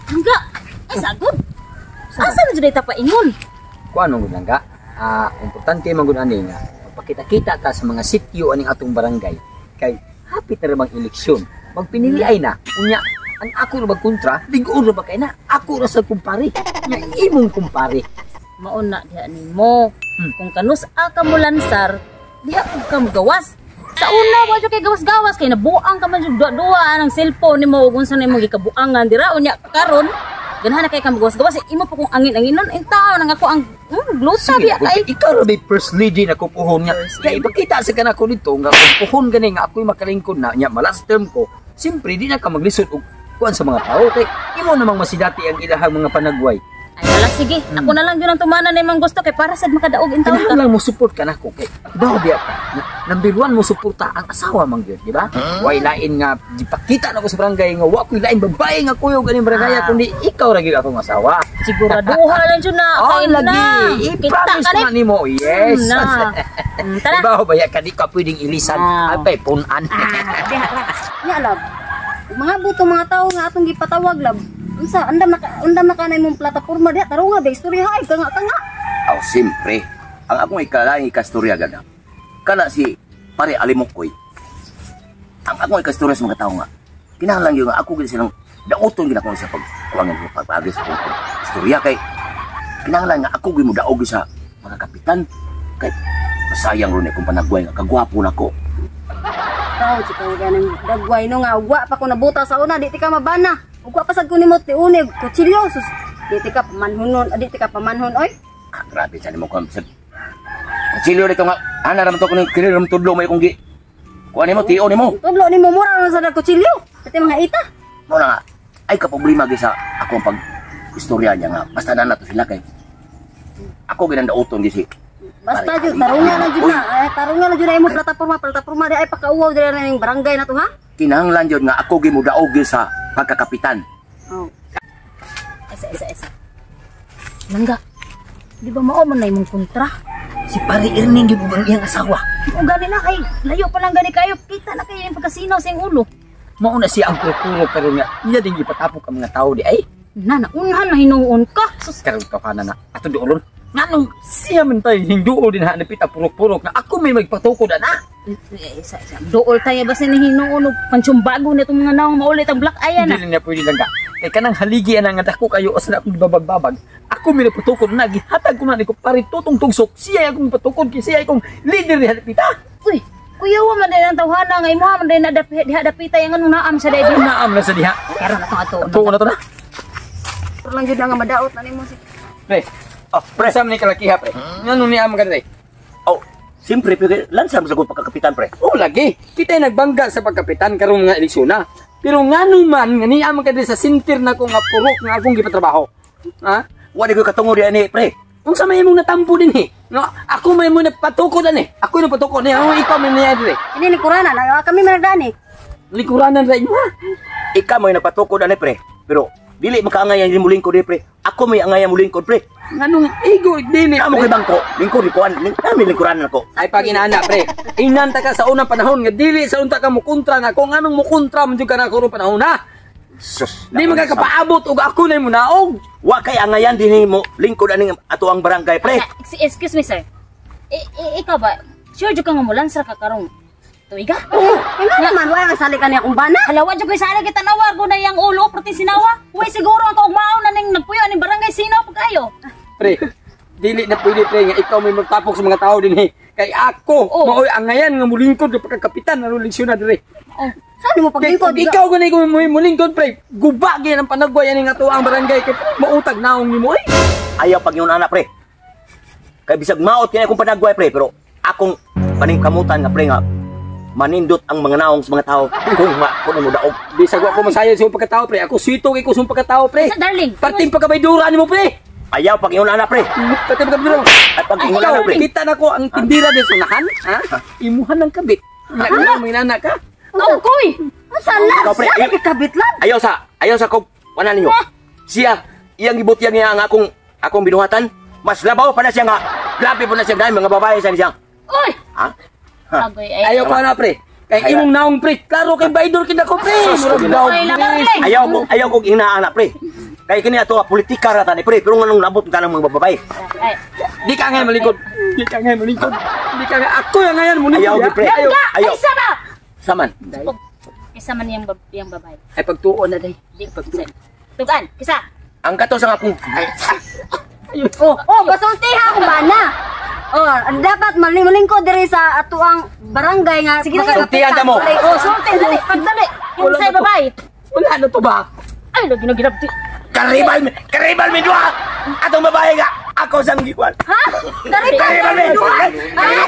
Hangga. Ay sagod. Asa man jud ta paingon? Kuan man gud lang ka. Ah, importante man gud ani nga magpakita-kita ta sa mga sityo aning atong barangay kay hapit na ra bang eleksyon. Magpinili ay na. Unya ang ako ra kontra, lig-on ra ba kay na? Ako ra sa kumpare. Nya imong kumpare. Mauna na diha nimo. Kung kanus-a ka mo lansar, diha pud ka mogawas. Sa una wa jud kay gawas-gawas kay nabuang ka man jud duwa-duwa ang cellphone nimo ug unsa na imong gikabuangan dira unya karon ganahan na kay ka mogawas-gawas imo pa kung angin-anginon in taon ang ako ang gluta Sige, biya kay ikaw ra bay first lady na ko puhon nga. Kaya ipakita sa kanako dito nga kung puhon gani nga ako'y makalingkod na nya ma-last term ko. Siyempre di na ka maglisod og kuan sa mga tao kay imo namang masidati ang ilahang mga panagway. Ay wala, sige. Ako na lang jud ang tumana na imong gusto kay para sad makadaog in taon ka. Kinahanglan mo support ka nako kay bawo biya ka. Number one mo suporta ang asawa man gyud, di ba? Way lain nga gipakita nako sa barangay nga wa ko'y lain babae nga kuyog aning barangay kundi ikaw ra gyud akong asawa. Siguraduha lang jud na Oh, kay na. lagi. Kita I-promise ka ko na nimo. Yes. Na. Tara. Iba ba ya ka di ka pwedeng ilisan. Apay punan. Ah, diha ra. Nya love. Mga buto mga tao nga atong gipatawag love. Unsa andam na ka na imong plataporma diha tarunga ba istorya ay kanga kanga. Aw, siyempre. Ang akong ikalaing ikastorya gana. Kana si pare Alimokoy. Ang akong ikastorya sa mga tao nga. Kinahanglan yun nga ako gid silang dauton gid ako sa pagkuangan sa pagpagi sa akong istorya kay kinahanglan nga ako gid mo daog sa mga kapitan kay masayang ron akong panagway nga kagwapo nako. Tao si kang ganang dagway no nga wa pa ko nabuta sa una di ti ka mabana. Ug wa pa sad ko nimo tiunig kutsilyo sus. Di ti ka pamanhonon, di ti ka pamanhon oy. Ah, grabe sa nimo kam sa kutsilyo dito nga ana ra man to kuning kini ra man tudlo may kung gi kuan nimo tio nimo. Tudlo nimo mura ra sa kutsilyo. Pati mga ita. Mo na nga ay ka problema gyud sa akong pag istorya niya nga basta na nato sila kay ako ginandauton gyud si Basta jud tarunga na jud na. Ay, tarunga na jud na imong plataporma di ay pakauwaw diri na ning barangay na to ha. Kinahanglan jud nga ako gyud modaog gyud sa pagkakapitan. Oh. Esa esa esa. Langga. Di ba mao man na imong kontra? Si pare Erning gyud ang iyang asawa. Kung gani na kay layo pa lang gani kayo, kita na kayo yung pagkasinaw sa iyong ulo. Mao na siya ang puro karon nga iya din gipatapok ang mga tao di ay. Na naunhan na hinuon ka. Sus, Karon ka na ato doolon. Nganong siya man tayo hinduol din ha napita purok-purok na ako may magpatukod ana. Isa, isa. Dool tayo ba sa hinuon og pantsumbago na itong mga naong maulit ang black eye na. Dili na pwede lang ka. Kay kanang haligi ana nga dako kayo asa na akong babagbabag. Ako may napatukod na gihatag ko na ni ko pare tutong tugsok. Siya akong patukod kay siya akong leader ni dapita. Uy, kuya wa man din ang tawhana nga imuha man din na diha dapita yang anong naam sa daydi. Naam na sa diha. Karon atong ato. Ato na to na. Pero lang jud na nga madaot na nimo si. Pre. Oh, pre, sa man ni kalakiha pre. Ngano ni am ka? Oh, siyempre pero lansa mo sa akong pagkakapitan pre. Oh, lagi. Kita nagbangga sa pagkapitan karong mga eleksyon na. Pero ngano man nga niya man ka sa center na ko nga purok nga akong gipatrabaho. Ha? Wa di ko katungod ani pre. Unsa may imong natampo din eh? No, ako may mo napatukod ani. Ako yung napatukod ni. Ako ikaw may niya dire. Ini likurana na kami man nagdani. Likuranan ra inyo ha. Ikaw may napatukod ani pre. Pero dili makaangay ang mulingkod ni pre. Ako may angay ang mulingkod pre. Nganong igo dili Amo kay bangko, lingkod ni kuan, nami lingkuran nako. Ay pag inaana pre. Inanta ka sa unang panahon nga dili sa unta ka mo kontra nako nganong mo kontra man jud ka nako karong panahon ha. Sus. Di man ka kapaabot og ako na mo naog. Wa kay angayan dinhi mo lingkod aning ato ang barangay pre. Excuse me sir. Ikaw ba? Sure jud ka nga mulansar ka karong tuiga? Oh, nga naman wa nga sali ka niya akong bana. Hala, wa jud koy sala kita nawar ko na yang ulo perti sinawa. Way siguro ang kaugmaon na ning nagpuyo aning barangay sinaw pag kayo. Pre, dili na pwede pre nga ikaw may magtapok sa mga tao dinhi. Kay ako, maoy angayan nga mulingkod og pagkakapitan aron leksyon na dire. Oh. Saan mo Kay paglingkod? kung ikaw gani kung mulingkod pre, guba gyud ang panagway ani nga tuang barangay kay pre, mautag naong nimo oy. Ayaw pag yun ana pre. Kay bisag maot kini akong panagway pre, pero akong paningkamutan nga pre nga manindot ang mga naong sa mga tao kung ma kuno mo daog. Bisag wa ko masayod sa imong pagkatao pre, ako swito kay ko sa imong pagkatao pre. Sa darling. Parting pagkabaydura nimo pre. Ayaw pag ingon ana pre. Parting pagkabaydura. Ay pag ingon ana pre. Kita na ko ang tindira din sa unahan, ha? Imuhan ng kabit. Nga mga nana ka. Oh, koy. Unsa lang? Ikaw, pre, Sa ayaw- kabit lang. Ayaw sa kog wala ninyo. Siya iyang gibutyag niya ang akong binuhatan. Mas labaw pa na siya nga. Grabe po na siya dahil mga babae sa siya. Oy. Ha? Agoy ay. Ayaw ko na pre. Kay imong naong pre, klaro kay baydor kid ako pre. Sus, Murag daw, Ay, pre. darling. Ayaw ko inaa na pre. Kay kini ato politika ra tani pre, pero nganong nabot ka ng mga babae? Ay. Di ka ngayon malingkod. Di ka ngayon malingkod. Di ka ngayon. Ako yung ngayon mulingkod. Ayaw, ya. pre. Ayaw. Langga! Ayaw. Ay, sama! Saman. Kisa man yang babae. Ay pagtuon na day. Di Tugan, kisa. Ang kato sa akong Oh, basulti ha akong bana. Oh, ang dapat malingko diri sa atuang barangay nga. Sige na, sultihan ka mo. Oh, sulti, dali, pagdali. Wala Kinsay na to. babae. Wala na to ba? Ay, lagi na ginabti. Karibal, karibal mi duha. Atong babae nga ako sang giwan. Ha? Dari pa. Karibal mi. Ah,